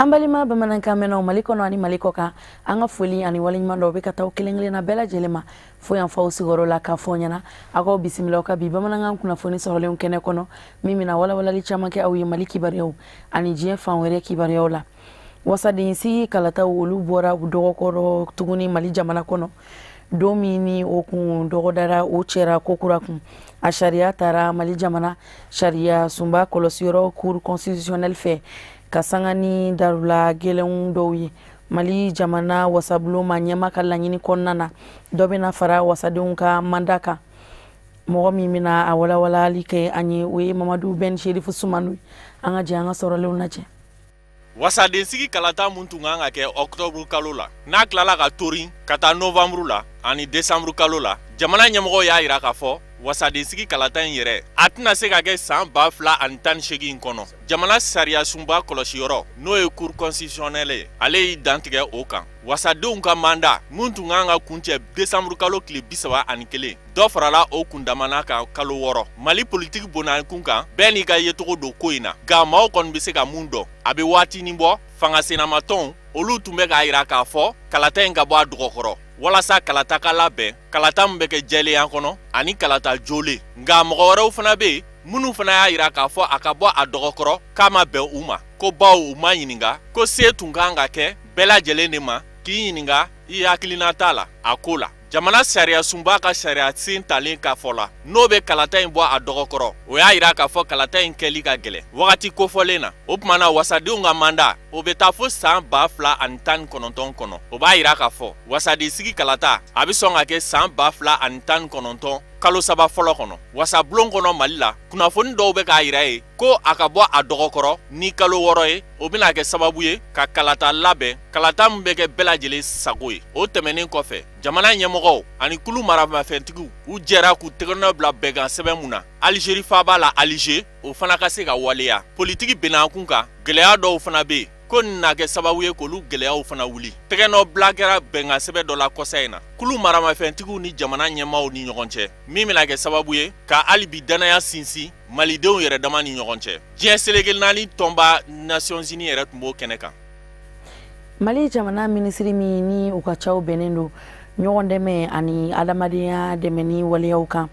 An balima bamanankan mɛnnaw Mali kɔnɔ ani Mali kɔ kan, an ka foli ani waleɲuman dɔw bɛ ka taa kelen kelenna bɛɛ lajɛlen ma fo yan faw sigiyɔrɔ la k'a fɔ ɲɛna aw k'aw bisimila aw ka bi bamanankan kunnafoni sɔrɔlenw kɛnɛ kɔnɔ min bɛna walawalali caman kɛ aw ye Mali kibaruyaw ani diɲɛ fan wɛrɛ kibaruyaw la. Wasaden sigi kalataw olu bɔra u dɔgɔkɔrɔ tuguni Mali jamana kɔnɔ don min ni o kun dɔgɔdara o cɛra kokura kun a sariya taara Mali jamana sariya sunba kɔlɔsiyɔrɔ cour constitutionnelle fɛ ka sanga ni darula gɛlɛnw dɔw ye. Mali jamana wasabulon ma ɲɛma ka laɲini kɔnɔna na dɔ bɛna fara wasadenw ka manda kan. Mɔgɔ min bɛna a walawalali kɛ an ye o ye Mamadu Ben Sherifu Sumanu ye. An ka jɛ an ka sɔrɔlenw lajɛ. Wasaden sigi kalata mun tun kan ka kɛ octobre kalo la, n'a tilala ka torin ka taa novembre la ani décembre kalo la, jamana ɲɛmɔgɔw y'a yira k'a fɔ wasaden sigi kalata in yɛrɛ a tɛna se ka kɛ san 2018 in kɔnɔ. Jamana sariya sunba kɔlɔsiyɔrɔ n'o ye cour constitutionnelle ye, ale y'i dantigɛ o kan. Wasadenw ka manda mun tun kan ka kuncɛ décembre kalo tile 31, dɔ farala o kundamana kan kalo 6. Mali politiki bonnakun kan, bɛɛ n'i ka yecogo don ko in na, nka maaw kɔni bɛ se ka mun dɔn, a bɛ waatinin bɔ fangasenamatɔnw olu tun bɛ k'a yira k'a fɔ kalata in ka bɔ a dɔgɔkɔrɔ walasa kalata ka labɛn, kalata min bɛ kɛ jɛlenya kɔnɔ ani kalata jolen. Nka mɔgɔ wɛrɛw fana bɛ yen minnu fana y'a yira k'a fɔ a ka bɔ a dɔgɔkɔrɔ k'a ma bɛn u ma, ko bawo u ma ɲininka ko se tun kan ka kɛ bɛɛ lajɛlen de ma k'i ɲininka i hakilina t'a la a ko la. Jamana sariya sunba ka sariya sen talen k'a fɔ la n'o bɛ kalata in bɔ a dɔgɔkɔrɔ, o y'a yira k'a fɔ kalata in kɛli ka gɛlɛn wagati kofɔlen na. O tuma na wasadenw ka manda o bɛ taa fo san 2019 kɔnɔ. O b'a yira k'a fɔ wasaden sigi kalata a bɛ sɔn ka kɛ san 2019 kalo 3 fɔlɔ kɔnɔ. Wasabulon kɔnɔ Mali la, kunnafoni dɔw bɛ k'a yira ye ko a ka bɔ a dɔgɔkɔrɔ ni kalo 6 ye, o bɛna kɛ sababu ye ka kalata labɛn, kalata min bɛ kɛ bɛɛ lajɛlen sago ye. O tɛmɛnen kɔfɛ, jamana ɲɛmɔgɔw ani kulu maramafɛntigiw u jɛra k'u tɛgɛnɔ bila bɛnkan sɛbɛn mun na Algérie faaba la Alger, o fana ka se ka waleya. Politiki bɛnnankun kan, gɛlɛya dɔw fana bɛ yen ko nin na kɛ sababu ye k'olu gɛlɛyaw fana wuli. Tɛgɛnɔ bila kɛra bɛnkan sɛbɛn dɔ la kɔsa in na kulu maramafɛntigiw ni jamana ɲɛmaaw ni ɲɔgɔn cɛ, min bɛna kɛ sababu ye ka hali bi danaya sinsin malidenw yɛrɛ dama ni ɲɔgɔn cɛ. Diɲɛ seleke naani tɔnba Nations Unies yɛrɛ tun b'o kɛnɛ kan. Mali jamana minisiri min ni u ka caw bɛnnen don ɲɔgɔn dɛmɛ ani adamadenya dɛmɛni waleyaw kan,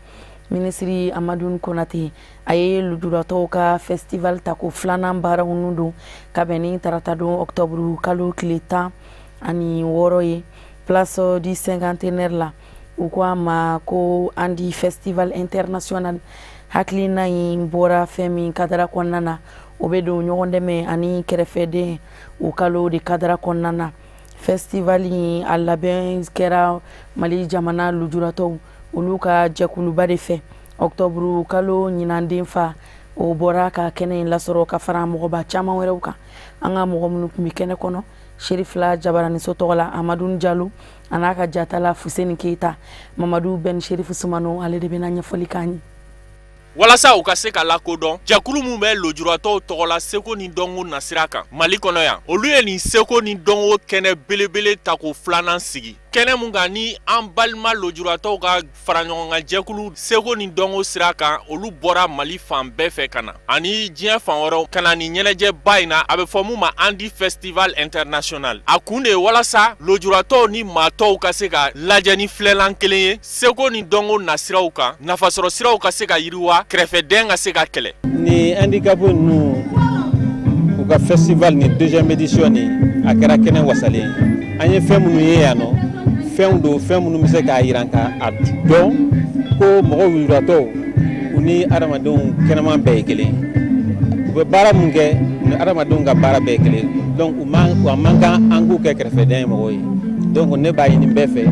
minisiri Amadu Konate a ye lujuratɔw ka festival tako filanan baaraw nun don ka bɛn ni tarata don octobre kalo tile 16 ye place du cinquantenaire la. U ko a ma ko Andi Festival International. Hakilina in bɔra fɛn min kadara kɔnɔna na, o bɛ don ɲɔgɔn dɛmɛ ani kɛrɛfɛden o kalo de kadara kɔnɔna na. Festival in a labɛn kɛra Mali jamana lujuratɔw olu ka jɛkuluba de fɛ. Octobre kalo ɲinanden fa o bɔra ka kɛnɛ in lasɔrɔ ka fara mɔgɔba caman wɛrɛw kan. An ka mɔgɔ minnu tun bɛ kɛnɛ kɔnɔ, Sherifila Jabaraniso tɔgɔ la Amadu Jalo a n'a ka jatala Fuseni Keyita, Mamadu Ben Sherifu Sumano ale de bɛna ɲɛfɔli k'an ye. Walasa u ka se ka lakodɔn, jɛkulu min bɛ lujuratɔw tɔgɔ la seko ni dɔnko nasira kan Mali kɔnɔ yan, olu ye nin seko ni dɔnko kɛnɛ belebele tako filanan sigi. Kɛnɛ mun kan ni an balima lujuratɔw ka fara ɲɔgɔn kan jɛkulu seko ni dɔnko sira kan, olu bɔra Mali fan bɛɛ fɛ ka na ani diɲɛ fan wɛrɛw ka na nin ɲɛnajɛba in na, a bɛ fɔ mun ma Andi Festival International. A kun de ye walasa lujuratɔw ni maatɔw ka se ka lajɛ ni filɛlan kelen ye seko ni dɔnko nasiraw kan, nafasɔrɔ siraw ka se ka yiriwa, kɛrɛfɛdɛn ka se ka kɛlɛ. Ni handicap ninnu u ka festival ni deuxième édition ni a kɛra kɛnɛ wasalen ye. An ye fɛn minnu ye yan nɔ, fɛnw don, fɛn minnu bɛ se k'a yira k'a dɔn ko mɔgɔw lujuratɔw u ni adamadenw kɛnɛman bɛɛ ye kelen ye. U bɛ baara mun kɛ, u ni adamadenw ka baara bɛɛ ye kelen ye. Donc u man kan an k'u kɛ kɛrɛfɛdɛn ye mɔgɔw ye. Donc ne b'a ɲini bɛɛ fɛ,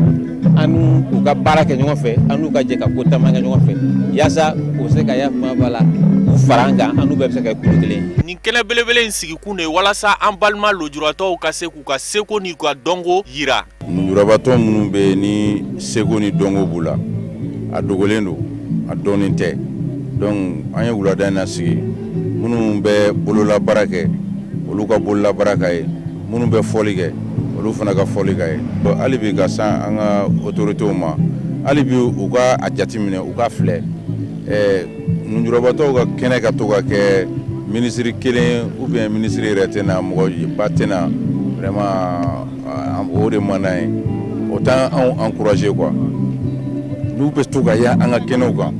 an n'u ka baara kɛ ɲɔgɔn fɛ, an n'u ka jɛ ka ko caman kɛ ɲɔgɔn fɛ, yaasa u bɛ se ka yafa b'a la, u fara an kan, an n'u bɛɛ bɛ se ka kɛ kulu kelen ye. Nin kɛnɛ belebele in sigikun de ye walasa an balima lujuratɔw ka se k'u ka seko n'u ka dɔnko yira. Lujuratɔ minnu bɛ yen ni seko ni dɔnko b'u la, a dogolen don, a dɔnnen tɛ. Donc an ye wulada in na sigi, minnu bɛ bololabaara kɛ, olu ka bololabaara ka ye, minnu bɛ fɔli kɛ, olu fana ka fɔli ka ye. Hali bi ka san an ka autorités ma, hali bi u ka a jateminɛ, u ka filɛ, nujurabatɔw ka kɛnɛ ka to ka kɛ Minisiri kelen ou bien minisiri yɛrɛ tɛ na, mɔgɔ ba tɛ na, vraiment o de man d'an ye. O t'an anw encourager quoi. N'u bɛ to ka ya an ka kɛnɛw kan,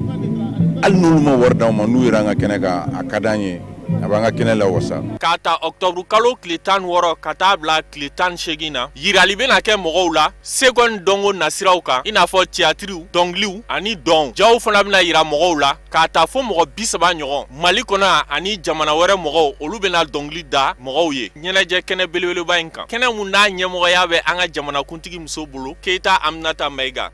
hali n'olu ma wari d'anw ma, n'u yɛrɛ an ka kɛnɛ kan, a ka d'an ye, a b'an ka kɛnɛ lawasa. K'a ta octobre kalo tile 16 ka taa bila tile 18 na, yirali bɛna kɛ mɔgɔw la seko ni dɔnko nasiraw kan, i n'a fɔ tiyatiriw, dɔnkiliw ani dɔnw. Jaw fana bɛna yira mɔgɔw la k'a ta fo mɔgɔ 30 ɲɔgɔn Mali kɔnɔ ani jamana wɛrɛ mɔgɔw, olu bɛna dɔnkili da mɔgɔw ye ɲɛnajɛ kɛnɛ belebeleba in kan, kɛnɛ mun n'a ɲɛmɔgɔya bɛ an ka jamanakuntigi muso bolo, Keyita Aminata Mayiga.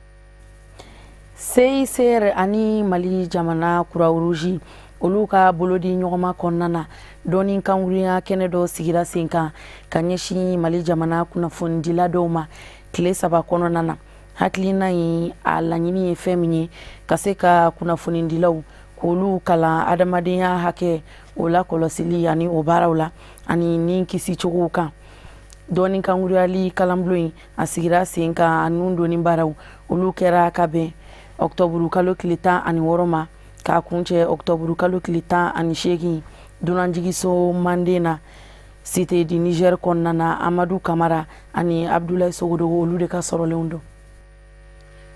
CICR ani Mali jamana Croix-Rouge olu ka bolodi ɲɔgɔnma kɔnɔna na, dɔɔni kangurunya kɛnɛ dɔ sigira sen kan ka ɲɛsin Mali jamana kunnafonidila dɔw ma tile 3 kɔnɔna na. Hakilina in a laɲini ye fɛn min ye, ka se ka kunnafonidilaw k'olu kalan adamadenya hakɛ o lakɔlɔsili ani o baaraw la ani ni kisi cogow kan. Dɔɔni kanguruyali kalanbulon in a sigira sen kan, a nun donni baaraw olu kɛra ka bɛn octobre kalo tile 16 ma k'a kuncɛ octobre kalo tile 18 dunanjigiso manden na, Cité du Niger kɔnɔna na. Amadu Kamara ani Abdoulaye Sogodogo olu de ka sɔrɔlenw don.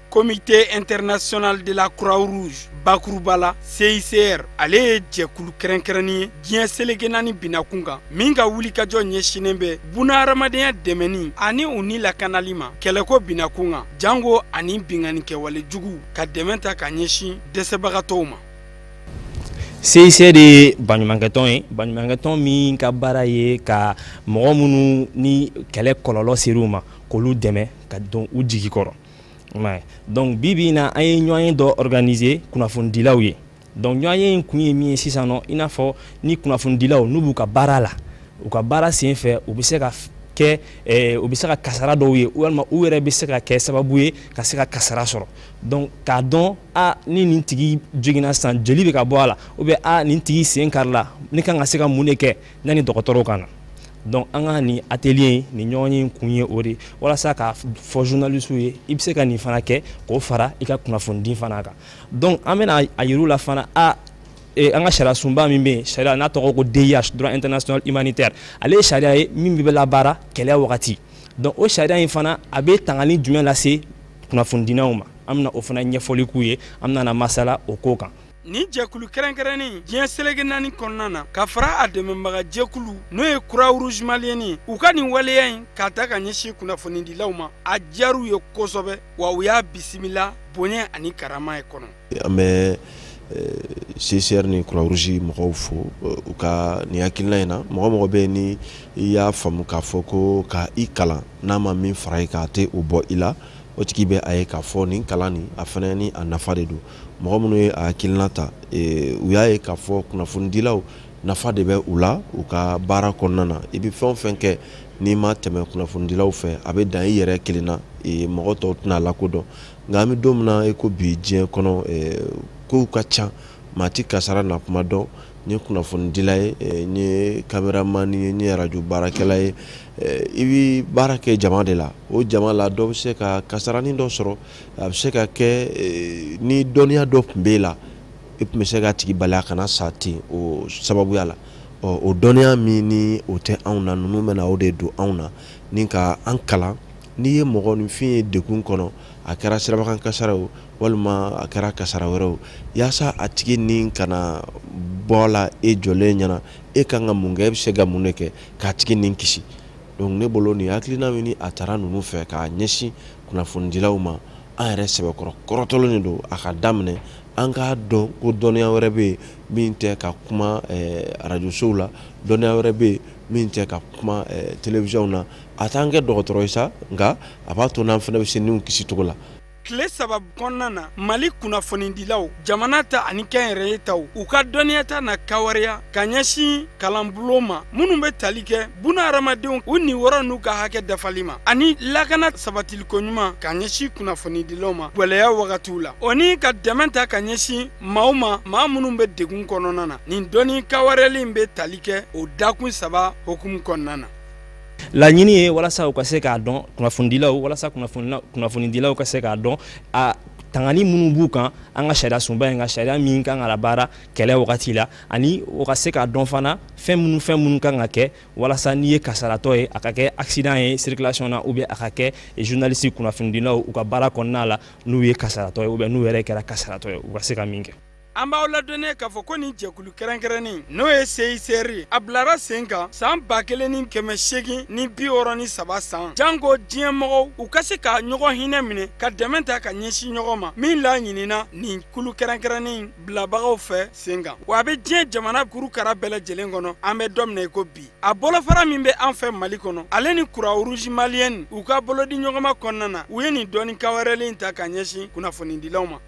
Comité international de la Croix-Rouge bakuruba la, CICR, ale ye jɛkulu kɛrɛnkɛrɛnnen ye diɲɛ seleke naani binakun kan, min ka wulikajɔ ɲɛsinnen bɛ bunahadamadenya dɛmɛni ani u ni lakanali ma kɛlɛko binakun kan, jango ani binkannikɛwale jugu, ka dɛmɛ ta ka ɲɛsin dɛsɛbagatɔw ma. CICR ye baɲumankɛtɔn ye, baɲumankɛtɔn min ka baara ye ka mɔgɔ minnu ni kɛlɛ kɔlɔlɔ ser'u ma, k'olu dɛmɛ ka don u jigi kɔrɔ. Donc bi bi in na, an ye ɲɔgɔn ye dɔ organiser kunnafonidilaw ye. Donc ɲɔgɔn ye in kun ye min ye sisan nɔ, i n'a fɔ ni kunnafonidilaw n'u b'u ka baara la, u ka baara sen fɛ, u bɛ se ka kɛ, u bɛ se ka kasara dɔw ye, walima u yɛrɛ bɛ se ka kɛ sababu ye ka se ka kasara sɔrɔ. Donc k'a dɔn, a ni nin tigi joginna sisan, joli bɛ ka bɔ a la, ou bien a nin tigi sen karila, ne kan ka se ka mun de kɛ yanni dɔgɔtɔrɔw ka na. Donc an ka nin atelier nin ɲɔgɔn ye kun ye o de, walasa k'a fɔ journaliste ye, i bɛ se ka nin fana kɛ k'o fara i ka kunnafonidi fana kan. Donc an bɛna a yir'u la fana, a an ka sariya sunba min bɛ yen, sariya n'a tɔgɔ ko DIH, droit international humanitaire, ale ye sariya ye min bɛ labaara kɛlɛ wagati. Donc o sariya in fana, a bɛ tangali jumɛn lase kunnafonidinaw ma, an bɛna o fana ɲɛfɔli k'u ye, an bɛna na masala o ko kan. Nin jɛkulu kɛrɛnkɛrɛnnen diɲɛ seleke naani kɔnɔna na, ka fara a dɛmɛbaga jɛkulu n'o ye Croix-Rouge malienne ye, u ka nin waleya in k'a ta ka ɲɛsin kunnafonidilaw ma, a diyar'u ye kosɛbɛ, wa u y'a bisimila bonya ani karama ye kɔnɔ. An bɛ CICR ni Croix-Rouge mɔgɔw fo u ka nin hakilina in na. Mɔgɔ mɔgɔ bɛ yen ni i y'a faamu k'a fɔ ko ka i kalan, n'a ma min fara i kan, a tɛ o bɔ i la, o tigi bɛ a ye k'a fɔ nin kalan nin, a fana ni a nafa de don. Mɔgɔ minnu ye a hakilina ta, u y'a ye k'a fɔ kunnafonidilaw nafa de bɛ u la u ka baara kɔnɔna na. I bɛ fɛn o fɛn kɛ, n'i ma tɛmɛ kunnafonidilaw fɛ, a bɛ dan i yɛrɛ kelen na, mɔgɔ tɔw tɛna lakodɔn. Nka an bɛ don min na i ko bi, diɲɛ kɔnɔ kow ka ca, maa ti kasara na kuma dɔn. N ye kunnafonidila ye, n ye caméraman ye, n ye arajo baarakɛla ye, i bɛ baara kɛ jama de la. O jama la, dɔ bɛ se ka kasaranin dɔ sɔrɔ, a bɛ se ka kɛ ni dɔnniya dɔ tun b'e la, i tun bɛ se ka tigi bali a kana sa ten o sababuya la. Ɔ o dɔnniya min ni o tɛ anw na, ninnu bɛna o de don anw na ni ka an kalan. N'i ye mɔgɔninfin ye degun kɔnɔ, a kɛra sirabakan kasara o, walima a kɛra kasara wɛrɛ o, yaasa a tigi ni kana bɔ la e jɔlen ɲɛna, e kan ka mun kɛ, e bɛ se ka mun de kɛ k'a tigi ni kisi. Donc ne bolo, nin hakilina min ni a taara ninnu fɛ k'a ɲɛsin kunnafonidilaw ma, an yɛrɛ sɛbɛkɔrɔ kɔrɔtɔlen de don a ka daminɛ. An k'a dɔn ko dɔnniya wɛrɛ bɛ yen min tɛ ka kuma arajosow la, dɔnniya wɛrɛ bɛ yen min tɛ ka kuma télévision na. A t'an kɛ dɔgɔtɔrɔ ye sa, nka a b'a to n'an fana bɛ se niw kisi cogo la. Tile 3 kɔnɔna na, Mali kunnafonidilaw, jamana ta ani kɛnyɛrɛye taw, u ka dɔnniya ta na kawariya ka ɲɛsin kalanbulon ma minnu bɛ tali kɛ bunahadamadenw u ninyɔrɔ n'u ka hakɛ dafali ma, ani lakana sabatiliko ɲuman ka ɲɛsin kunnafonidilaw ma gɛlɛya wagatiw la, o ni ka dɛmɛ ta ka ɲɛsin maaw ma, maa minnu bɛ degun kɔnɔna na. Nin dɔnni kawariyali in bɛ tali kɛ o dakun 3 hukumu kɔnɔna na. Laɲini ye walasa u ka se k'a dɔn, kunnafonidilaw, walasa kunnafonidilaw ka se k'a dɔn a Tangani minnu b'u kan an ka sariya sunba in ka sariya min kan ka labaara kɛlɛ wagati la, ani o ka se k'a dɔn fana fɛn minnu kan ka kɛ walasa n'i ye kasaratɔ ye, a ka kɛ accident ye circulation na ou bien a ka kɛ journaliste kunnafonidilaw u ka baara kɔnɔna la, n'u ye kasaratɔ ye ou bien n'u yɛrɛ kɛra kasaratɔ ye, u ka se ka min kɛ. An b'aw ladɔnniya k'a fɔ ko nin jɛkulu kɛrɛnkɛrɛnnen, n'o ye CICR ye, a bilara sen kan san 1863 san, janko diɲɛ mɔgɔw u ka se ka ɲɔgɔn hinɛ minɛ ka dɛmɛ ta ka ɲɛsin ɲɔgɔn ma, min laɲinina nin kulu kɛrɛnkɛrɛnnen bilabagaw fɛ sen kan. Wa a bɛ diɲɛ jamana kurukara bɛɛ lajɛlen kɔnɔ, an bɛ don min na i ko bi. A bolofara min bɛ an fɛ Mali kɔnɔ, ale ni Croix-Rouge malienne u ka bolodi ɲɔgɔnma kɔnɔna na, u ye nin dɔnni kawɛrɛlen ta ka ɲɛsin kunnafonidilaw ma.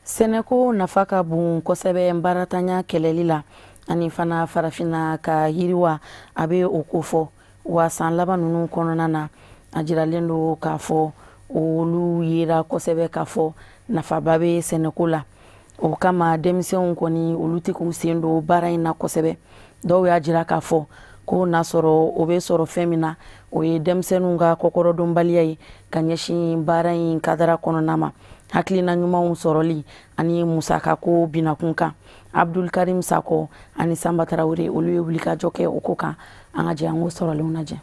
Sɛnɛko nafa ka bon kosɛbɛ baaratanya kɛlɛli la ani fana farafinna ka yiriwa, a bɛ o kofɔ. Wa san laban ninnu kɔnɔna na, a jiralen don k'a fɔ olu yera kosɛbɛ k'a fɔ nafaba bɛ sɛnɛko la. O kama denmisɛnw kɔni olu tɛ k'u sen don baara in na kosɛbɛ. Dɔw y'a jira k'a fɔ ko n'a sɔrɔ o bɛ sɔrɔ fɛn min na, o ye denmisɛnninw ka kɔkɔrɔdonbaliya ye ka ɲɛsin baara in kadara kɔnɔna ma, hakilina ɲumanw sɔrɔli ani musakako binakun kan. Abdul Karim Sako ani Samba Tarawele olu ye wulikajɔ kɛ o ko kan. An ka jɛ an k'o sɔrɔlenw lajɛ.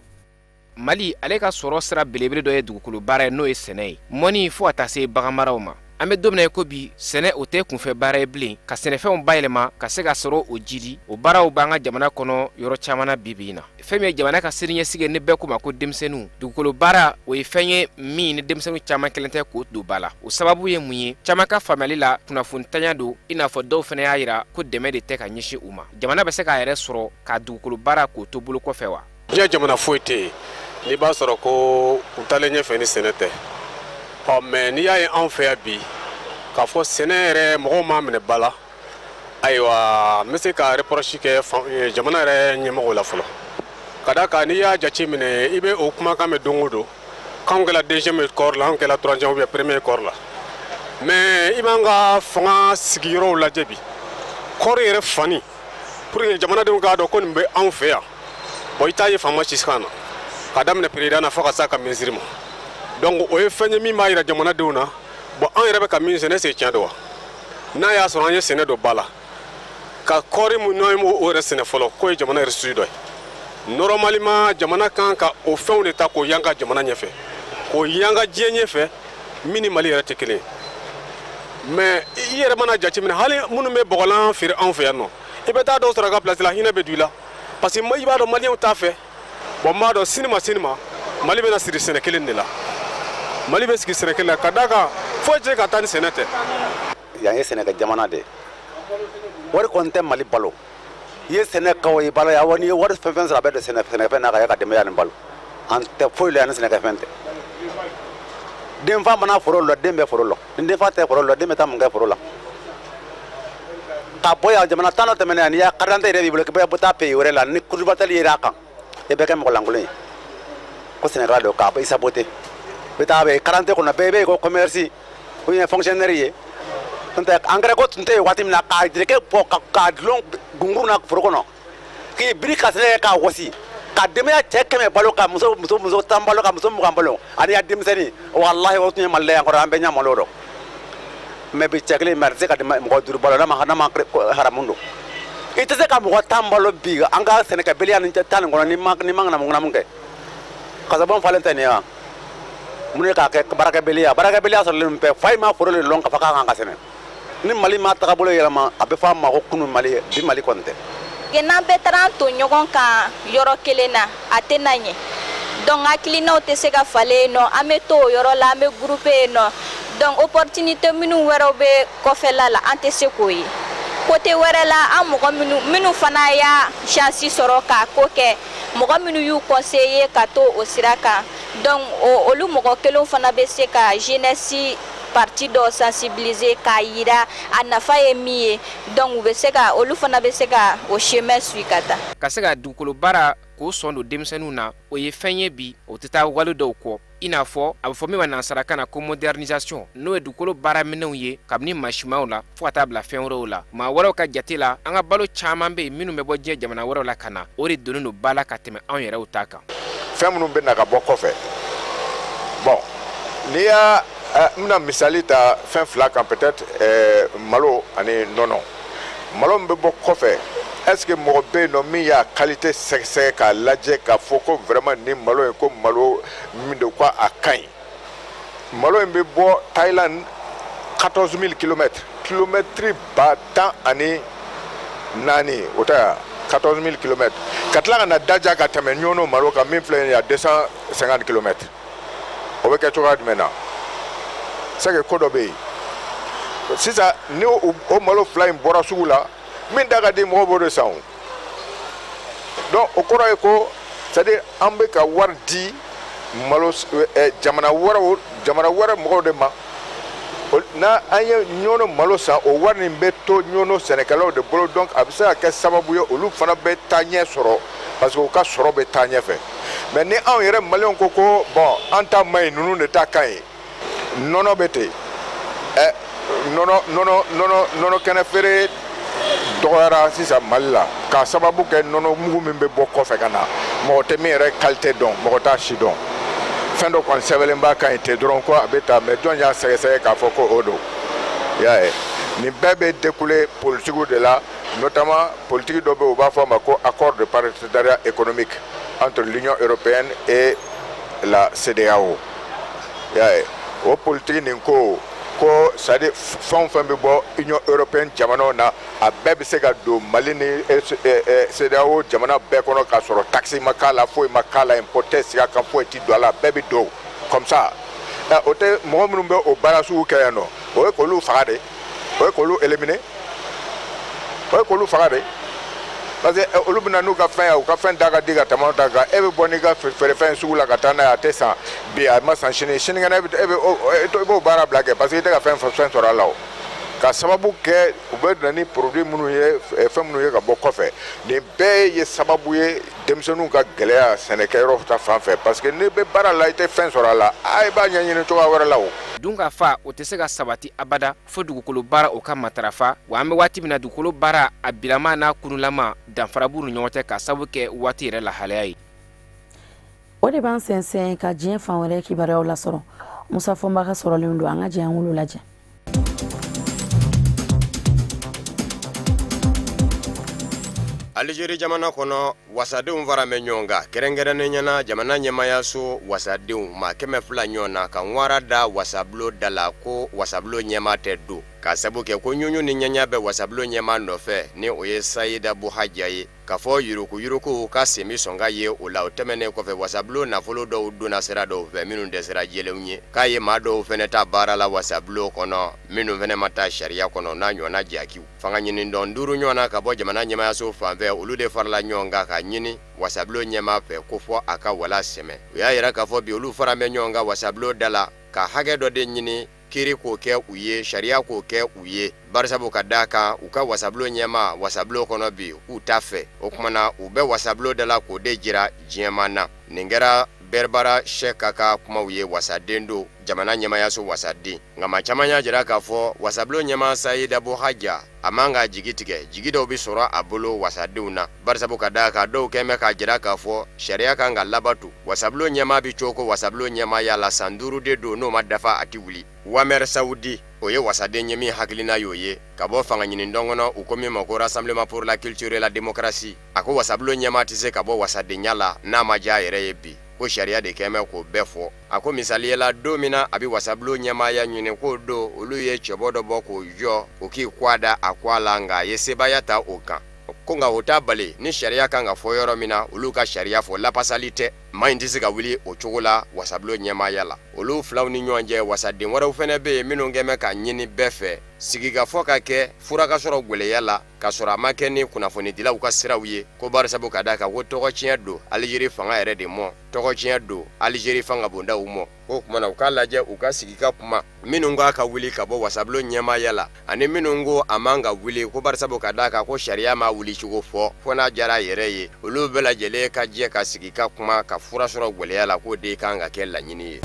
Mali ale ka sɔrɔ sira belebele dɔ ye dugukolo baara ye, n'o ye sɛnɛ ye, mɔni fo ka taa se baganmaraw ma. An bɛ don min na i ko bi, sɛnɛ o tɛ kunfɛ baara ye bilen, ka sɛnɛfɛnw bayɛlɛma ka se ka sɔrɔ o jidi, o baaraw b'an ka jamana kɔnɔ yɔrɔ caman na bi bi in na. Fɛn min ye jamana ka siniɲɛsigi ye, ni bɛɛ ko ma ko denmisɛnninw, dugukolo baara o ye fɛn ye min ni denmisɛnninw caman kɛlen tɛ k'o don ba la. O sababu ye mun ye? Caman ka faamuyali la, kunnafonitanya don, i n'a fɔ dɔw fana y'a jira ko dɛmɛ de tɛ ka ɲɛsin u ma. Jamana bɛ se k'a yɛrɛ sɔrɔ ka dugukolo baara k'o to bolo kɔfɛ wa? Diɲɛ jamana foyi tɛ yen n'i b'a sɔrɔ ko u taalen ɲɛfɛ ni sɛnɛ tɛ. Ɔ mɛ n'i y'a ye anw fɛ yan bi k'a fɔ sɛnɛ yɛrɛ mɔgɔw m'a minɛ ba la, ayiwa n bɛ se ka reproche kɛ jamana yɛrɛ ɲɛmɔgɔw la fɔlɔ. Ka d'a kan n'i y'a jate minɛ, i bɛ o kumakan mɛn don o don k'anw kɛla deuxième corps la, anw kɛla troisième ou bien premier corps la. Mais i b'an ka fanga sigiyɔrɔw lajɛ bi, kɔɔri yɛrɛ fani pour que jamanadenw k'a dɔn ko nin bɛ anw fɛ yan, bon i t'a ye faama si kan na, ka daminɛ président na fo ka s'a ka ministre ma. Donc o ye fɛn ye min b'a jira jamanadenw na, bon an yɛrɛ bɛ ka min sɛnɛ, est-ce que tiɲɛ don wa? N'a y'a sɔrɔ an ye sɛnɛ don ba la, ka kɔɔri mun n'an y'o yɛrɛ sɛnɛ fɔlɔ, k'o ye jamana yɛrɛ susu dɔ ye. Normalement jamana kan ka o fɛnw de ta k'o yanga jamana ɲɛfɛ, k'o yanga diɲɛ ɲɛfɛ, min ni Mali yɛrɛ tɛ kelen ye. Mais i yɛrɛ mana jateminɛ, hali minnu bɛ bɔgɔlan feere anw fɛ yan nɔ, i bɛ taa dɔw sɔrɔ a ka place la, hinɛ bɛ don i la, parce que i b'a dɔn maliyɛnw t'a fɛ. Bon n b'a dɔn sini ma sini ma Mali bɛna siri sɛnɛ kelen de la. Mali bɛ sigi sɛnɛ kelen la, ka d'a kan foyi tɛ se ka taa ni sɛnɛ tɛ. Yan ye sɛnɛkɛ jamana de ye, wari kɔni tɛ Mali balo. I ye sɛnɛ kɛ o ye balo ye, awɔ, n'i ye wari fɛn fɛn sɔrɔ a bɛ don sɛnɛkɛfɛn na ka ye ka denbaya nin balo. An tɛ foyi la yan ni sɛnɛkɛfɛn tɛ. Denfa mana foro la, den bɛ foro la. Ni denfa tɛ foro la, den bɛ taa mun kɛ foro la? Ka bɔ yan jamana tan dɔ tɛmɛnen yan, n'i y'a carte d'identité yɛrɛ b'i bolo k'i bɛ taa pays wɛrɛ la, ni kurubatali yer'a kan, i bɛ kɛ mɔgɔ lankolon ye. Ko sɛnɛkɛla don k'a i saboter. I bɛ taa bɛ carte kɔnɔ, bɛɛ bɛ yen ko commerce ou bien fonctionnaire ye. N'o tɛ engrais ko tun tɛ yen waati min na, k'a jereke bɔ k'a dulon gunkurun na foro kɔnɔ, k'i biri ka sɛnɛ kɛ k'a wɔsi, ka denbaya cɛ 100 balo, ka muso 10 balo, ka muso 20 balo, ani ya denmisɛnnin, walahi o tun ye Mali la yan kɔrɔ, an bɛɛ ɲɛ malo dɔn. Mais bi cɛ kelen mais a tɛ se ka mɔgɔ 5 balo, n'a ma haramu don. I tɛ se ka mɔgɔ 10 balo bi an ka sɛnɛkɛbaliya ni tan nin kɔnɔ, ni ma ŋanamu kɛ. Kasabɔn falen tɛ nin ye wa? Mun ye k'a kɛ baarakɛbaliya? Baarakɛbaliya sɔrɔlen bɛɛ fa i ma foro de lɔn k'a fɔ k'a kan ka sɛnɛ. Ni Mali ma tagabolo yɛlɛma, a bɛ fɔ a ma ko kunun Mali, bi Mali kɔni tɛ. N'an bɛɛ taara an to ɲɔgɔn kan yɔrɔ kelen na, a tɛ na ɲɛ. Donc hakilinaw tɛ se ka falen yen nɔ, an bɛ to o yɔrɔ la, an bɛ groupe yen nɔ. Donc opportunité minnu wɛrɛw bɛ kɔfɛla la, an tɛ se k'o ye. Côté wɛrɛ la, an mɔgɔ minnu fana y'a chance sɔrɔ k'a ko kɛ, mɔgɔ minnu y'u conseiller ka to o sira kan, donc olu mɔgɔ kelenw fana bɛ se ka jeunesse parti dɔ sensibiliser k'a yira a nafa ye min ye, donc u bɛ se ka olu fana bɛ se ka o chemin suit ka taa. Ka se ka dugukolo baara k'o sɔn don denmisɛnninw na, o ye fɛn ye bi, o tɛ taa wale dɔw kɔ. I n'a fɔ a bɛ fɔ min ma nansarakan na ko modernisation, n'o ye dugukolo baaraminɛnw ye kabini masimaw la fo ka taa bila fɛn wɛrɛw la. Maa wɛrɛw ka jate la, an ka balo caman bɛ yen minnu bɛ bɔ diɲɛ jamana wɛrɛw la ka na, o de donnen don ba la ka tɛmɛ anw yɛrɛw ta kan. Fɛn minnu bɛ na ka bɔ kɔfɛ, bon n'i y'a N bɛna misali ta fɛn fila kan, peut-être malo ani nɔnɔ. Malo min bɛ bɔ kɔfɛ, est-ce que mɔgɔ bɛ yen nɔ min y'a qualité sɛgɛsɛgɛ k'a lajɛ k'a fɔ ko vraiment nin malo in, ko malo min don, ko a ka ɲi? Malo in bɛ bɔ Thaïlande, 14 000 kilomètres, kilomètre 14 000, o tɛ wa? 14 000 kilomètres, ka tila ka na daja ka tɛmɛ Ɲɔnɔ malo kan min filɛ nin ye a 250 kilomètres. O bɛ kɛ cogoya jumɛn na? C'est que ko dɔ bɛ yen sisan. Ni o malo fila in bɔra sugu la, min da ka di, mɔgɔw b'o de san. O donc, o kɔrɔ ye ko, c'est à dire, an bɛ ka wari di malo jamana wɛrɛw, jamana wɛrɛ mɔgɔw de ma. N'a an ye Ɲɔnɔ malo san, o wari nin bɛ to Ɲɔnɔ sɛnɛkɛlaw de bolo. Donc a bɛ se ka kɛ sababu ye, olu fana bɛ taa ɲɛ sɔrɔ, parce que u ka sɔrɔ bɛ taa ɲɛfɛ. Mais ni anw yɛrɛ maliyɛnw ko ko bon, an ta man ɲi, ninnu de ta ka ɲi. Nɔnɔ bɛ ten. Nɔnɔ kɛnɛ feere dɔgɔyara sisan Mali la, k'a sababu kɛ nɔnɔ mugu min bɛ bɔ kɔfɛ ka na, mɔgɔ tɛ min yɛrɛ qualité dɔn, mɔgɔ t'a si dɔn. Fɛn dɔ kɔni sɛbɛnlen b'a kan yen ten dɔrɔn ko a bɛ taa, mais jɔn y'a sɛgɛsɛgɛ k'a fɔ ko o don? I y'a ye, nin bɛɛ bɛ découler politique de la, notamment politique dɔ bɛ yen, u b'a fɔ a ma ko accord de partenariat économique entre l'Union européenne et la CEDEAO. I y'a ye, o politique nin ko c'est à dire, fɛn o fɛn bɛ bɔ Union européenne jamanaw na, a bɛɛ bɛ se ka don Mali ni CEDEAO jamana bɛɛ kɔnɔ, k'a sɔrɔ taxe ma k'a la, foyi ma k'a la, impôt tɛ sigi a kan, foyi ti don a la, a bɛɛ bɛ don comme ça. O tɛ mɔgɔ minnu bɛ o baara sugu kɛ yan nɔ, o ye k'olu faga de, o ye k'olu éliminer, o ye k'olu faga de, parce que olu bɛ na n'u ka fɛn ye, u ka fɛn da ka di ka tɛmɛ anw ta kan. E bɛ bɔ n'i ka feerefɛn sugu la ka taa n'a ye, a tɛ san bi, a ma san sini, sinikɛnɛ e bɛ, i b'o baara bila kɛ, parce que i tɛ ka fɛn sɔrɔ a la. O ka sababu kɛ, u bɛ na ni produit minnu ye, fɛn minnu ye ka bɔ kɔfɛ, nin bɛɛ ye sababu ye denmisɛnninw ka gɛlɛya sɛnɛkɛyɔrɔ ta fan fɛ, parce que n'i bɛ baara la, i tɛ fɛn sɔrɔ a la, a i b'a ɲɛɲini cogoya wɛrɛ la o. Dunkafa, o tɛ se ka sabati abada fo dugukolo baara o ka matarafa. Wa an bɛ waati min na, dugukolo baara a bilama n'a kunulama, danfara b'u ni ɲɔgɔn cɛ, ka sababu kɛ waati yɛrɛ lahalaya ye. O de b'an sɛnsɛn ka diɲɛ fan wɛrɛ kibaruyaw lasɔrɔ. Musa Fɔnba ka sɔrɔlen don, an ka jɛ an k'olu lajɛ. Alizeri jamana kɔnɔ, wasadenw fara bɛ ɲɔgɔn kan, kɛrɛnkɛrɛnnen ɲɛna jamana ɲɛmayaso wasadenw maa 200 ɲɔgɔn na, ka ŋwara da wasabulon da la ko wasabulon ɲɛmaa tɛ don, k'a sabu kɛ ko ɲuɲu ni ɲɛɲa bɛ wasabulon ɲɛmaa nɔfɛ, ni o ye Sayida Buhaja ye, k'a fɔ yuruguyurugu ka sen bɛ sɔn ka ye o la. O tɛmɛnen kɔfɛ, wasabulon nafolo dɔw donna sira dɔw fɛ minnu tɛ sira jɛlenw ye, k'a ye maa dɔw fɛnɛ ta baara la wasabulon kɔnɔ minnu fɛnɛ ma taa sariya kɔnɔ, n'a ɲɔgɔnna jakiw. Fanga ɲinidɔn duuru ɲɔgɔn na ka bɔ jamana ɲɛmayaso fan fɛ, olu de farala ɲɔgɔn kan ka ɲini wasabulon ɲɛmaa fɛ ko fɔ a ka wala sɛmɛ. U y'a yira k'a fɔ bi, olu fara bɛ ɲɔgɔn kan wasabulon da la ka hakɛ dɔ de ɲini, kiiri k'o kɛ u ye, sariya k'o kɛ u ye, barisabu ka d'a kan u ka wasabulon ɲɛmaa wasabulon kɔnɔ bi, k'u t'a fɛ. O tuma na, u bɛ wasabulon da la k'o de jira diɲɛmaa na. Nin kɛra Bɛrɛbara Sɛka ka kumaw ye, wasaden don, jamana ɲɛmayaso wasaden. Nka maa caman y'a jira k'a fɔ wasabulon ɲɛmaa Sayida Buhaja, a man ka jigi tigɛ, jigi dɔw bɛ sɔrɔ a bolo wasadenw na, barisabu ka d'a kan dɔw kɛn bɛ k'a jira k'a fɔ sariya kan ka labato. Wasabulon ɲɛmaa bɛ cogo ko wasabulon ɲɛmaaya la, san 5 de don, n'o ma dafa a tɛ wuli. Wamɛri Sawudi, o ye wasaden ye min hakilina y'o ye ka bɔ fanga ɲini dɔn kɔnɔ, u ko min ma ko Rassemblement pour la culture et la démocratie. A ko wasabulon ɲɛmaa tɛ se ka bɔ wasadenya la n'a ma diya a yɛrɛ ye bi, ko sariya de kɛn bɛ k'o bɛɛ fɔ. A ko misaliyala, don min na a bɛ wasabulon ɲɛmaaya ɲini, k'o don olu ye cɛbɔ dɔ bɔ k'o jɔ, o k'i kɔ da a kɔ a la, nka a ye sebaaya ta o kan. Ko nka o t'a bali, ni sariya kan ka fɔ yɔrɔ min na, olu ka sariya fɔ, lapasali tɛ, maa in tɛ se ka wuli o cogo la wasabulon ɲɛmaaya la. Olu filaw ni ɲɔgɔn cɛ, wasaden wɛrɛw fɛnɛ bɛ yen minnu kɛn bɛ ka ɲini bɛɛ fɛ sigikafɔ ka kɛ, fura ka sɔrɔ gwɛlɛya la, k'a sɔrɔ a ma kɛ ni kunnafonidilaw ka siraw ye, ko barisabu ka d'a kan ko tɔgɔ tiɲɛ don Alizeri fanga yɛrɛ de mɔ, tɔgɔ tiɲɛ don Alizeri fanga bondaw mɔ. K'o tuma na, u k'a lajɛ u ka sigi ka kuma, minnu k'a ka wuli ka bɔ wasabulon ɲɛmaaya la ani minnu ko a man ka wuli, ko barisabu ka d'a kan ko sariya ma wuli cogo fɔ, fo n'a diyara a yɛrɛ ye, olu bɛɛ lajɛlen ka jɛ ka sigi ka kuma ka fura sɔrɔ gwɛlɛya la, k'o de kan ka kɛ laɲini ye.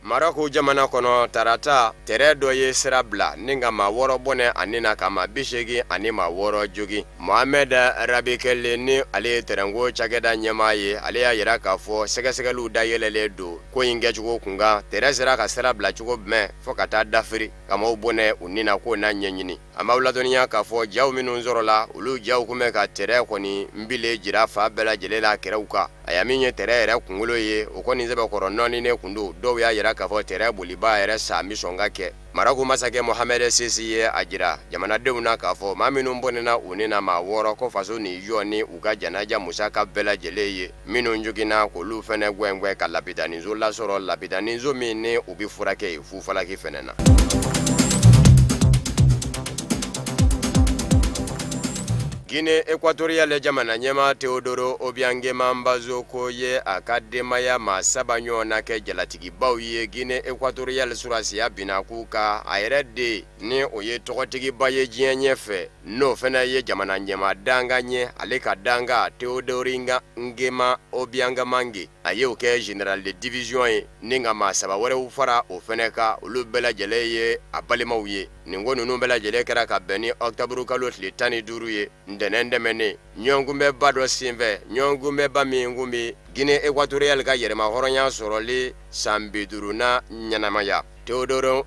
Marɔku jamana kɔnɔ tarata tɛrɛ dɔ ye sira bila ni ka maa 6 bɔnɛ ani na ka maa 86 jogin. Mohamed Rabikele ni ale ye tɛrɛnko cakɛda ɲɛmaa ye, ale y'a yira k'a fɔ sɛgɛsɛgɛliw dayɛlɛlen don ko in kɛcogo kunkan. Tɛrɛ sera ka sira bila cogo jumɛn fo ka taa dafiri ka maaw bɔnɛ u ni na k'o n'a ɲɛɲini. An b'aw ladɔnniya k'a fɔ jaw minnu sɔrɔla, olu jaw kun bɛ ka tɛrɛ kɔni nbile jira fa bɛɛ lajɛlen la kɛrɛw kan. A min ye tɛrɛ yɛrɛ kunkolo ye, o kɔni sɛbɛkɔrɔ nɔɔninen kun don. Dɔw y'a yira k'a fɔ tɛrɛ boliba yɛrɛ sa mi sɔn ka kɛ. Marɔku masakɛ Mohamed VI ye a jira jamanadenw na k'a fɔ maa minnu bɔnɛna u ni na maa 6 ko faso ni jɔ ni u ka janaja musaka bɛɛ lajɛlen ye. Minnu joginna k'olu fɛnɛ gɛngɛn ka lapitaniso lasɔrɔ, lapitaniso min ni u bɛ furakɛ yen fufalaki fɛnɛ na. Guinée équatoriale jamana ɲɛmaa Teodoro Obiang Mbazogo ye a ka denbaya maa 3 ɲɔgɔn na kɛ jalatigibaw ye. Guinée équatoriale surasiya binna k'u ka a yɛrɛ den ni o ye tɔgɔtigiba ye diɲɛ ɲɛfɛ, n'o fana ye jamana ɲɛmaa dankan ye, ale ka dankan Teodoro Nguema Obiang Mangue, a y'o kɛ général de division ye ni ka maa 3 wɛrɛw fara o fana kan, olu bɛɛ lajɛlen ye a balimaw ye. Nin ko ninnu bɛɛ lajɛlen kɛra ka bɛn ni octobre kalo tile 15 ye ntɛnɛn tɛmɛnen, ɲɔgɔnkunbɛnba dɔ senfɛ, ɲɔgɔnkunbɛnba min kun bɛ Guinée équatoriale ka yɛrɛmahɔrɔnya sɔrɔli san 50nan ɲɛnamaya. Teodoro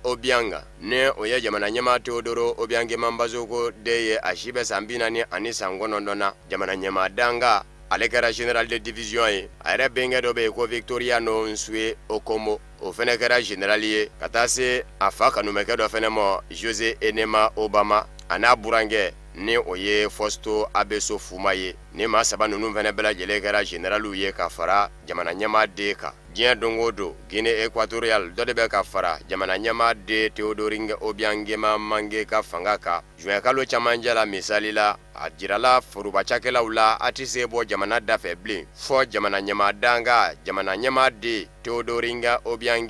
Obiang ni o ye jamana ɲɛmaa Teodoro Obiang Mbazogo den ye, a si bɛ san 49 na. Jamana ɲɛmaa dankan ale kɛra général de division ye. A yɛrɛ bɛnkɛ dɔ bɛ yen ko Victoriano Nsue Okomo, o fɛnɛ kɛra général ye, ka taa se a fa kanumɛkɛ dɔ fɛnɛ ma José Enema Obama, a n'a burankɛ ni o ye Fausto Abeso Fuma ye. Ni maa 3 ninnu fɛnɛ bɛɛ lajɛlen kɛra généraliw ye ka fara jamana ɲɛmaa den kan. Diɲɛ don o don Guinée équatoriale dɔ de bɛ ka fara jamana ɲɛmaa den Teodoro Obiang Mangue ka fanga kan. Juin kalo camancɛ la misali la, a jirala foroba cakɛlaw la a tɛ se bɔ jamana dafɛ bilen fɔ jamana ɲɛmaa dankan jamana ɲɛmaa den Teodoro Obiang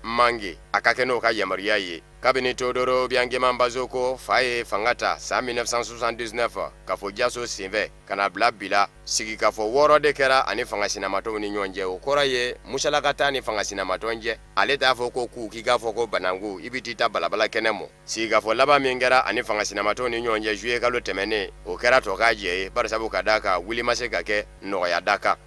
Mangue a ka kɛ n'o ka yamaruya ye. Kabini Teodoro Obiang Mbazogo fa ye fanga ta san 1979 kafo jaso senfɛ ka na bila bi la, sigikafɔ 6 de kɛra ani fanga sinamatɔnw ni ɲɔgɔn cɛ. O kɔrɔ ye musalaka t'a ni fanga sinamatɔn cɛ. Ale t'a fɔ ko k'u k'i k'a fɔ ko bananku i bɛ t'i ta balabala kɛnɛ mɔ. Sigikafɔ laban min kɛra ani fanga sinamatɔnw ni ɲɔgɔn cɛ juillet kalo tɛmɛnen, o kɛra tɔ k'a jɛ ye, barisabu ka d'a kan wuli ma se ka kɛ nɔgɔya da kan.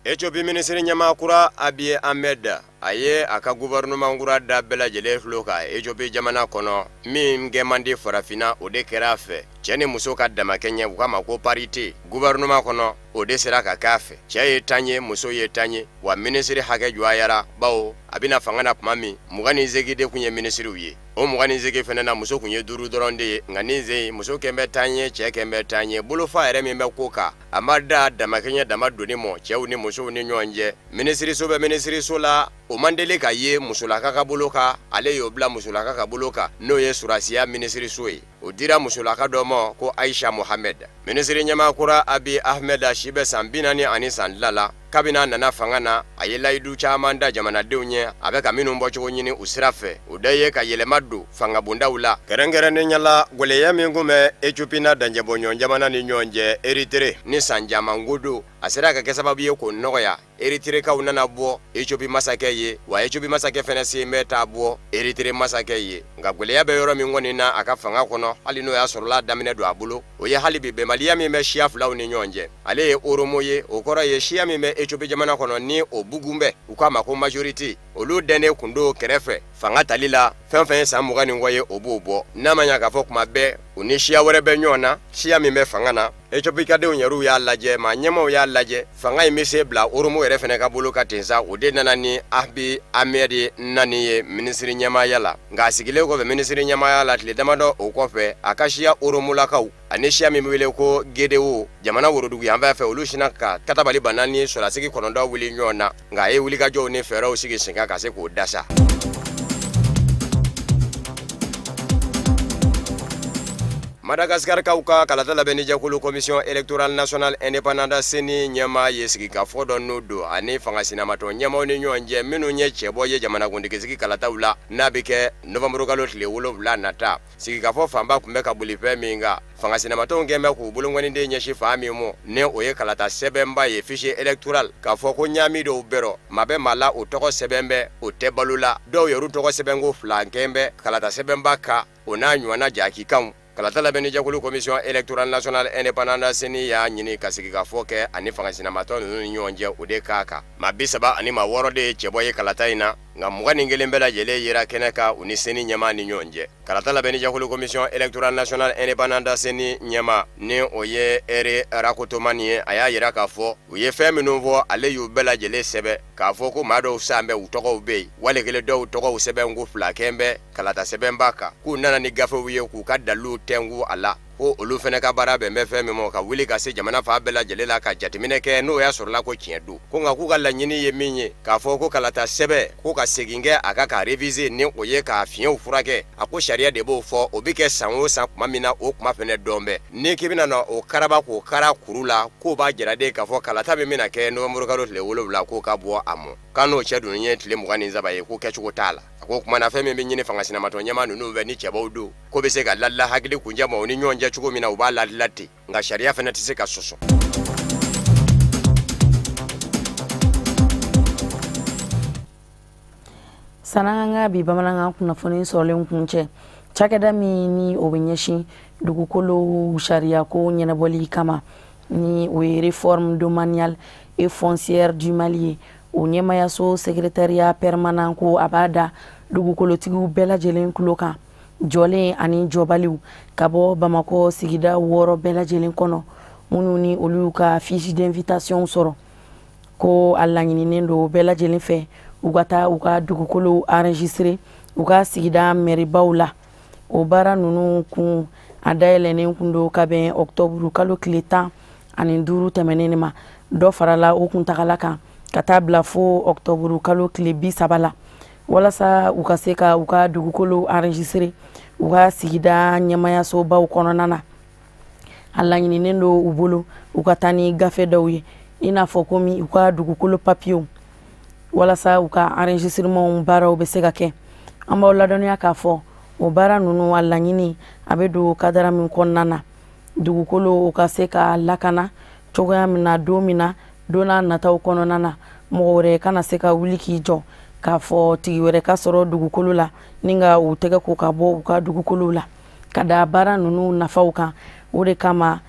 Ethiopie minisiri ɲɛmaa kura Abiy Ahmed a ye a ka gouvernement kura da bɛɛ lajɛlen tulo kan Ethiopie jamana kɔnɔ, min kɛ man di farafinna o de kɛra a fɛ. Cɛ ni muso ka damakɛɲɛ, u k'a ma ko parité gouvernement kɔnɔ, o de sera ka k'a fɛ. Cɛ ye 10 ye, muso ye 10 ye, wa minisiri hakɛ jɔyara, bawo a bɛna fanga na tuma min 28 de kun ye minisiriw ye. O 28 fɛnɛ na muso kun ye 5 dɔrɔn de ye. Nka nin sen muso kɛn bɛ 10 ye, cɛ kɛn bɛ 10 ye. Bolofa yɛrɛ min bɛ ko kan, a ma da damakɛɲɛ dama donni mɔ cɛw ni musow ni ɲɔgɔn cɛ. Minisiriso bɛ minisiriso la, o man deli ka ye musolaka ka bolo kan, ale y'o bila musolaka ka bolo kan, n'o ye surasiya minisiriso ye. O dira musolaka dɔ ma ko Aisha Mohamed. Minisiri ɲɛmaa kura Abiy Ahmed si bɛ san 40 la. Kabini a nana fanga na, a ye layidu caman da jamanadenw ɲɛ, a bɛ ka minnu bɔcogo ɲini u sira fɛ. O dɔ ye ka yɛlɛma don fangabondaw la, kɛrɛnkɛrɛnnenya la gwɛlɛya min kun bɛ Ethiopie n'a danjɛbɔɲɔgɔn jamana ni ɲɔgɔn cɛ Eritere ni san caman ko don, a sera ka kɛ sababu ye k'o nɔgɔya. Eritrekaw nana bɔ Ethiopie masakɛ ye, wa Ethiopie masakɛ fɛnɛ sen bɛ taa bɔ Eritre masakɛ ye. Nka gwɛlɛya bɛ yɔrɔ min kɔni na a ka fanga kɔnɔ, hali n'o y'a sɔrɔla daminɛ don a bolo, o ye hali bi bɛnbaliya min bɛ siya filaw ni ɲɔgɔn cɛ. Ale ye Oromo ye, o kɔrɔ ye siya min bɛ Ethiopie jamana kɔnɔ ni o bugun bɛ, u k'a ma ko majorité, olu dɛnnen kun don kɛrɛfɛ fanga tali la. Fɛn fɛn ye san 20 ni kɔ ye, o b'o bɔ. N'a ma ɲa k'a fɔ kuma bɛɛ u ni siya wɛrɛ bɛ ɲɔgɔn na, siya min bɛ fanga na, Ethiopie kadenw yɛrɛw y'a lajɛ, maa ɲɛmaaw y'a lajɛ, fanga in bɛ se bila Oromo yɛrɛ fɛnɛ ka bolo ka ten sa. O de nana ni Abiy Ahmed nani ye minisiri ɲɛmaaya la. Nka a sigilen kɔfɛ minisiri ɲɛmaaya la tile damadɔ o kɔfɛ, a ka siya Oromolakaw ani siya min bɛ wele ko Gedeo jamana worodugu yanfan fɛ, olu sinna ka katabali banna ni sɔrɔlasigi 9 wuli ɲɔgɔn na. Nka a ye wulikajɔw ni fɛɛrɛw sigi sen kan ka se k'o dasa. Madagascarkaw ka kalata labɛnnijɛkulu Commission électorale nationale indépendante CENI ɲɛmaa ye sigikafɔ dɔ n'o don ani fanga sinamatɔn ɲɛmaaw ni ɲɔgɔn cɛ minnu ye cɛbɔ ye jamanakuntigisigi kalataw la n'a bɛ kɛ novembre kalo tile 7 nata. Sigikafɔ fanba tun bɛ ka boli fɛn min kan, fanga sinamatɔnw kɛn bɛ k'u bolonkɔniden ɲɛsin fan min ma, ni o ye kalata sɛbɛnba ye fichier électoral, k'a fɔ ko ɲaami dɔw bɛrɔ maa bɛ maa la o tɔgɔ sɛbɛn bɛ o tɛ balo la, dɔw yɛrɛ tɔgɔ sɛbɛnko fila kɛn bɛ kalata sɛbɛnba kan o n'a ɲɔgɔnna jakikanw. Kalata labɛnnijɛkulu Commission électorale nationale indépendante CENI y'a ɲini ka sigikafɔ kɛ ani fanga sinamatɔn ninnu ni ɲɔgɔn cɛ o de k'a kan. Maa 36 de ye cɛbɔ ye kalata in na, nka 21 bɛɛ lajɛlen yera kɛnɛ kan u ni CENI ɲɛmaa ni ɲɔgɔn cɛ. Kalata labɛnnijɛkulu Commission électorale nationale indépendante CENI ɲɛmaa ni o ye Ere Rakotomani ye, a y'a yira k'a fɔ u ye fɛn minnu fɔ ale y'u bɛɛ lajɛlen sɛbɛ, k'a fɔ ko maa dɔw san bɛ u tɔgɔw bɛ yen, wali kelen dɔw tɔgɔw sɛbɛn ko fila kɛn bɛ kalata sɛbɛnba kan, k'u nana ni gafew ye k'u ka daliluw tɛnku a la, ko olu fana ka baara bɛn bɛ fɛn min ma ka wuli ka se jamana fan bɛɛ lajɛlen la ka jateminɛ kɛ n'o y'a sɔrɔla ko tiɲɛ don. Ko nka k'u ka laɲini ye min ye k'a fɔ ko kalata sɛbɛn ko ka segin kɛ a kan k'a réviser ni o ye k'a fiɲɛw furakɛ, a ko sariya de b'o fɔ, o bɛ kɛ san o san tuma min na o kuma fana dɔn bɛ. Ni k'i bɛna na o karaba k'o kara kuru la, k'o b'a jira de k'a fɔ kalata min bɛna kɛ novembre kalo tile 7 k'o ka bɔ a mɔ, k'a n'o cɛ dun ye tile 23 ye, ko kɛcogo t'a la. A ko kuma na fɛn min bɛ ɲini fanga sinamatɔn ɲɛmaa ninnu fɛ ni cɛbaw don, ko bɛ se ka ladila hakili kunjɛ ma u ni ɲɔgɔn cɛ cogo min na u b'a ladila ten, nka sariya fana tɛ se ka sɔsɔ. San'an ka bi bamanankan kunnafoni sɔrɔlen kun cɛ, cakɛda min ni o bɛ ɲɛsin dugukolo sariyako ɲɛnabɔli kama ni o ye réforme domaniale et foncière du Mali ye, o ɲɛmayaso secrétariat permanent ko a b'a da dugukolotigiw bɛɛ lajɛlen tulo kan, jɔlen ani jɔbaliw ka bɔ Bamakɔ sigida 6 bɛɛ lajɛlen kɔnɔ, minnu ni olu ka fiche d'invitation sɔrɔ, ko a laɲininen don bɛɛ lajɛlen fɛ u ka taa u ka dugukolo enregistrer u ka sigida mɛribaw la. O baara ninnu kun a dayɛlɛnnen kun don ka bɛn octobre kalo tile 15 tɛmɛnen ma, dɔ farala o kuntagala kan ka taa bila fo octobre kalo tile 30 la, walasa u ka se ka u ka dugukolo enregistrer u ka sigida ɲɛmayasobaw kɔnɔna na. A laɲininen don u bolo u ka taa ni gafe dɔw ye, i n'a fɔ komi u ka dugukolo papiyew, walasa u ka enregistrement baaraw bɛ se ka kɛ. An b'aw ladɔnniya k'a fɔ o baara ninnu a laɲini a bɛ don kadara min kɔnɔna na, dugukolo u ka se ka lakana cogoya min na don min na don n'a nataw kɔnɔna na, mɔgɔ wɛrɛ kana se ka wuli k'i jɔ k'a fɔ tigi wɛrɛ ka sɔrɔ dugukolo la ni ka u tɛgɛ ko ka bɔ u ka dugukolo la. Ka da baara ninnu nafaw kan, o de kama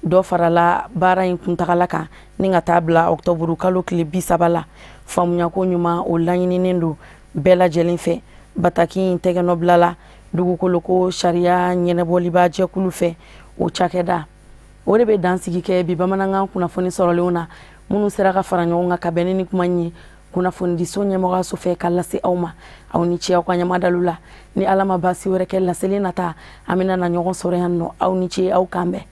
dɔ farala baara in kuntagala kan ni ka taa bila octobre kalo tile 30 la. Faamuyako ɲuman o laɲininen don bɛɛ lajɛlen fɛ. Bataki in tɛgɛnɔbila la dugukoloko sariya ɲɛnabɔliba jɛkulu fɛ o cakɛda. O de bɛ dansigi kɛ bi bamanankan kunnafoni sɔrɔlenw na, minnu sera ka fara ɲɔgɔn kan ka bɛn ni kuma in ye kunnafonidiso ɲɛmɔgɔyaso fɛ ka lase aw ma. Aw ni ce aw ka ɲamadalu la, ni Ala ma baasi wɛrɛ kɛ laseli nata, an bɛna na ɲɔgɔn sɔrɔ yan nɔ. Aw ni ce, aw kan bɛn.